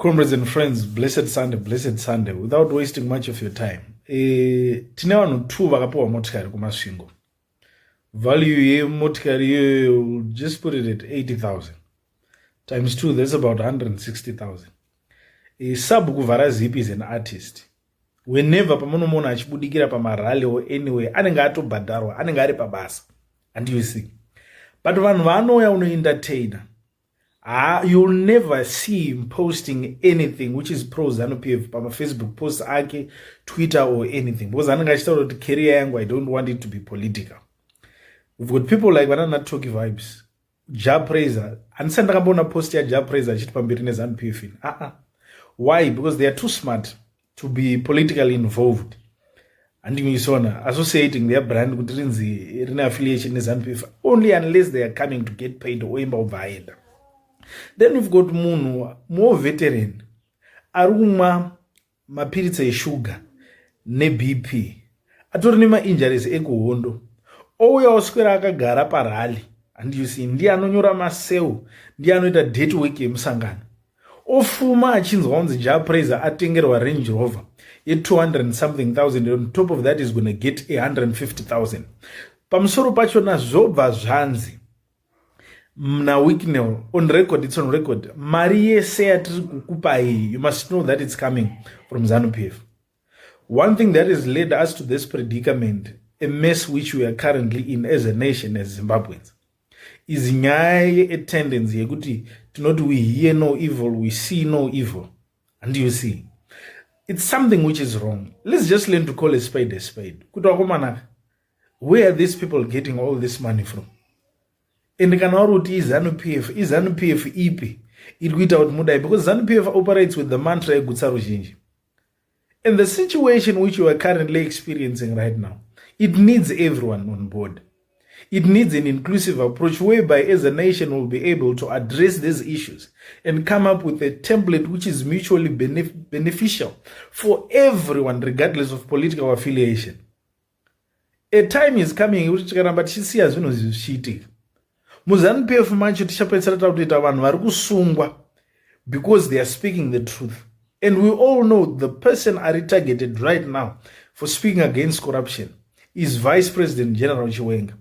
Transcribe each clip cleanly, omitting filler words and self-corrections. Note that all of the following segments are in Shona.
Comrades and friends, blessed Sunday, blessed Sunday. Without wasting much of your time, tine vanhu two vakapiwa motikari kuMasvingo. Value yemotikari iyoyo, just put it at 80,000 times two, that's about 160,000. Sabhuku Vharazipi is an artist. Whenever pamunomuona achibudikira pamarally or anyway, anenge atobhadharwa, anenge ari pabasa, and you see, but vanhu vaanouya unoentertaina. Ah, you'll never see him posting anything which is pro ZANU PF pamafacebook posts ake, Twitter or anything, because anenge achitaura kuti career yangu, I don't want it to be political. We've got people like vanana Toki Vibes, Jah Prayzah. Handisati ndakamboona post yaJah Prayzah achiti pamberi neZANU PF. Aa, why? Because they are too smart to be politically involved, handingisona, associating their brand kuti rinzi rine affiliation neZANU PF, only unless they are coming to get paid, oimba, obva aenda. Then we've got munhu more veteran ari kumwa mapiritsi eshuga neBP, atori nemainjuries ekuhondo, ouya oswera akagara parally, and you see, ndiye anonyora maseu, ndiye anoita dirty work yemusangano, ofuma achinzwa kunzi Jah Prayzah atengerwa Range Rover ye200 something thousand. On top of that is gonna get 150,000 pamusoro pachona. Zvobva zvanzi naWicknell on record, it's on record, mari yese yatiri kukupa iyi, you must know that it's coming from ZANU PF. One thing that has led us to this predicament, a mess which we are currently in as a nation, as Zimbabweans, is nyaya yeattendance yekuti tinoti we hear no evil, we see no evil, and you see, it's something which is wrong. Let's just learn to call a spade a spade, kuti wakomanaka, where are these people getting all this money from? And kana uri kuti iZANU PF, iZANU PF ipi iri kuita kuti mudai? Because ZANU PF operates with the mantra yegutsa ruzhinji, and the situation which you are currently experiencing right now, it needs everyone on board. It needs an inclusive approach whereby as a nation we'll be able to address these issues and come up with a template which is mutually beneficial for everyone, regardless of political affiliation. A time is coming yekuti tikaramba tichisiya zvinhu izvi zvichiitika muZANU PF macho, tichapedzisira takutoita vanhu vari kusungwa because they are speaking the truth. And we all know the person ari targeted right now for speaking against corruption is Vice President General Chiwenga,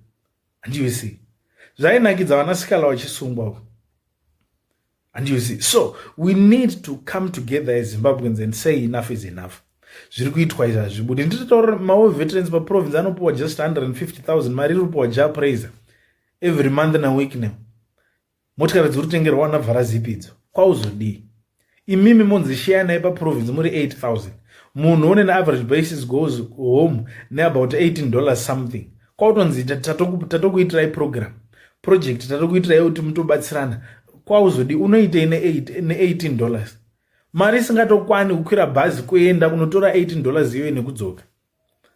and you see, zvainakidza vanasikala vachisungwa, and you see. So we need to come together as Zimbabweans and say enough is enough. Zviri kuitwa izvi hazvibudi. Nditotaura, mawar veterans paprovince anopiwa just 150,000, mari iri kupiwa Jah Prayzah every month naWicknell. Motikari dziri kutengerwa naVharazipi idzo, kwauzodii? Imimi monzi shiyanai paprovince muri 8000, munhu on an average basis goes home neabout $18 something. Kwautonzi tatokuitirai program, project, tatokuitirai kuti mutobatsirana. Kwauzodi unoitei ne$18, mari isingatokwani kukwira bhazi kuenda kunotora $18 iyoyo nekudzoka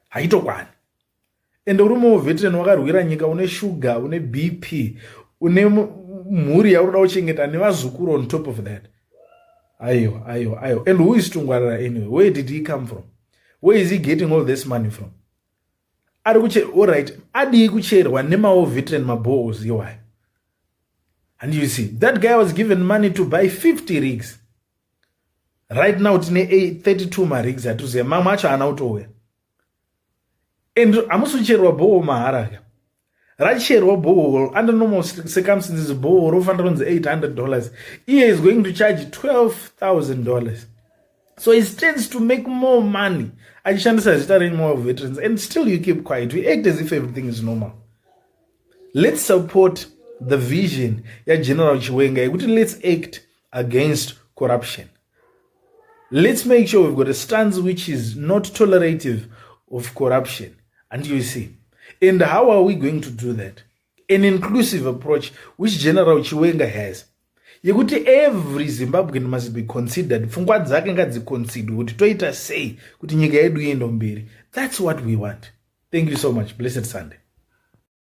haitokwani? Ende uri muveteran, wakarwira nyika, une shuga, une BP, une mhuri yauri kuchengeta nevazukuru on top of that. Aiwa, aiwa, aiwa. And who is Tungwarara anyway? Where did he come from? Where is he getting all this money from? Ari kuche, alright, adii kucherwa nemawar veteran maboreholes iwayo? And you see, that guy was given money to buy 50 rigs. Right now tine 32 marigs atiziva, mamwe acho haana kutouya. And hamusi kucherwa borehole mahara ka. Racherwa borehole, under normal circumstances borehole rofanira kunzi $800. Iye is going to charge $12,000, so he stands to make more money achishandisa zita renyu, veterans, and still you keep quiet. We act as if everything is normal. Let's support the vision yaGeneral Chiwenga yekuti let's act against corruption. Let's make sure we've got a stance which is not tolerative of corruption. And you see, and how are we going to do that? An inclusive approach which General Chiwenga has, yekuti every Zimbabwean must be considered, pfungwa dzake ngadziconsider kuti toita sei kuti nyika yedu iende mberi. That's what we want. Thank you so much. Blessed Sunday.